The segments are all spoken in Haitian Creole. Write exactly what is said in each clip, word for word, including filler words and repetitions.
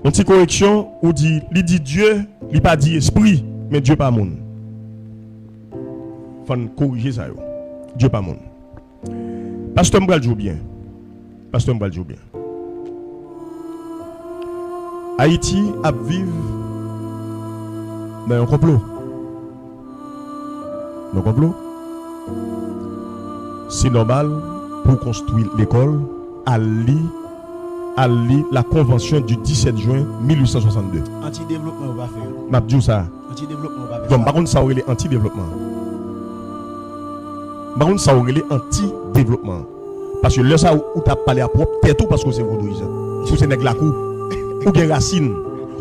Yon ti koreksyon, ou di, li di Dye, li pa di espri, men Dye pa moun. Fò n korije sa yo. Dye pa moun. Pastè, m pral di w byen. Pastè, m pral di w byen. Ayiti ap viv nan yon konplo. Nan konplo. Se nòmal pou w konstwi lekòl, al li, al li la convention du dix-sept juin mille huit cent soixante-deux. Anti-devlopman yo pa fè yo. M ap di w sa. Anti-devlopman yo pa fè sa. Bon, m pa konn sa w rele anti-devlopman. M pa konn sa w rele anti-devlopman. Paske lè sa ou, ou t ap pale a pwòp tèt ou paske w se vodouyizan. Si w se nèg lakou, ou gen rasin.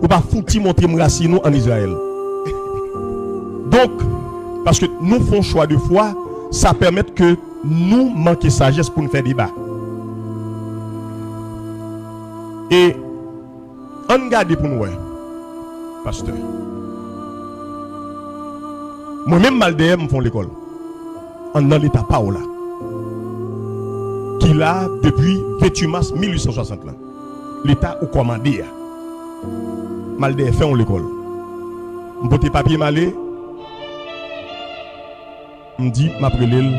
Ou pa fouti montre m rasin ou ann Izrayèl. Donk, paske nou fè yon chwa de fwa, sa pèmèt ke nou manke sajès pou n fè deba. E ann gade pou n wè, pastè. Mwen menm m al dèyè m fè yon lekòl. Anndan leta pa w la. Ki la depi venntuit mas mil uit san swasant lan. Leta ou kòmande a. M al dèyè fè yon lekòl. M pote papye m ale. M di m ap rele l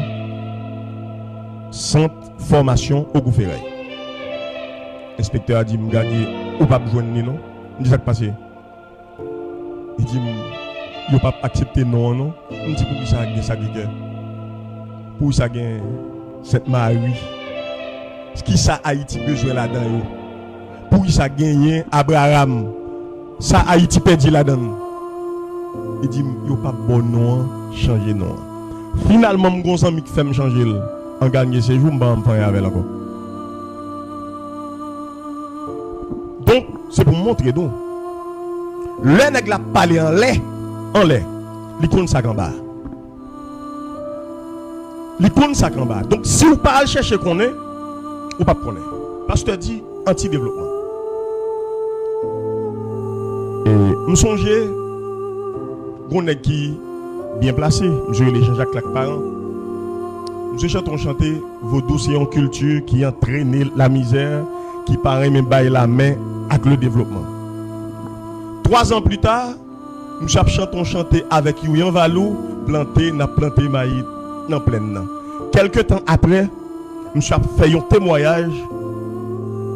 Sant Fòmasyon Ogou Feray. Enspektè a di m, Garnier, ou p ap jwenn li non. M di, sa k pase? Li di m, yo p ap aksepte non an non. M di, poukisa gen Sacré-Cœur? Poukisa gen Sent Mari? Kisa Ayiti bezwen ladan yo? Poukisa genyen Abraham? Sa Ayiti pèdi ladan l? Li di m, yo p ap ba w non an, chanje non an. Finalman, m gon zanmi k fè m chanje l an Garnier Séjour, m pa janm fè anyen avè l ankò. Donk, se pou m montre nou. Lè nèg la ap pale anlè, anlè, li konn sa k anba a. Li konn sa k anba a. Donk, si w pa al chèche konnen, ou p ap konnen. Pastè di, anti-devlopman. E m sonje, gon nèg ki byen plase, misye rele Jean-Jacques Clark Parent. Misye chante yon chante, vodou se yon kilti ki antrene lamizè, ki pa renmen bay lamen ak le devlopman. Twa zan pli ta, misye ap chante yon chante avèk Youri Anvalou, plante, n ap plante mayi nan plèn nan. Kèlke tan apre, misye ap fè yon temwayaj,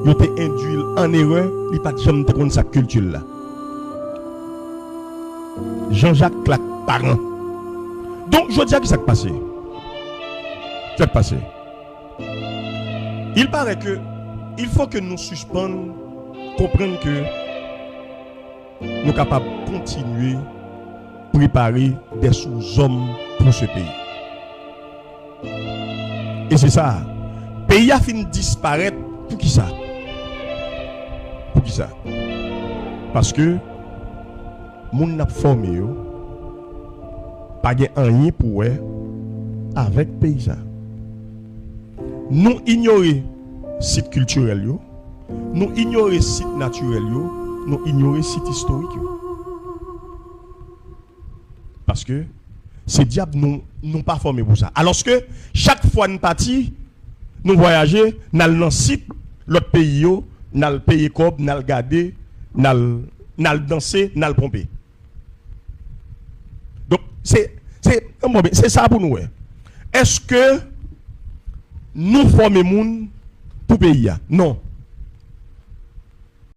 yo te endui l an erè, li pa t janm te konn sa k kilti l la. Jean-Jacques Clark Parent. Donk, jodi a, kisa k pase? Sa k pase? Il paraît que il faut que nou sispann konprann ke nou kapab kontinye prepare des sous-hommes pour ce pays. E se sa, peyi a fin disparèt. Poukisa? Poukisa? Paske moun n ap fòme yo pa gen anyen pou wè avèk peyi sa. Nou inyore sit kiltirèl yo, nou inyore sit natirèl yo, nou inyore sit istorik yo. Paske se dyab nou, nou pa fòme pou sa. Alòske, chak fwa n pati, nou vwayaje, n al nan sit lòt peyi yo, n al peye kòb, n al gade, n al, n al danse, n al ponpe. Donk, se, se, se sa pou nou wè. Èske nou fòme moun pou peyi a? Non.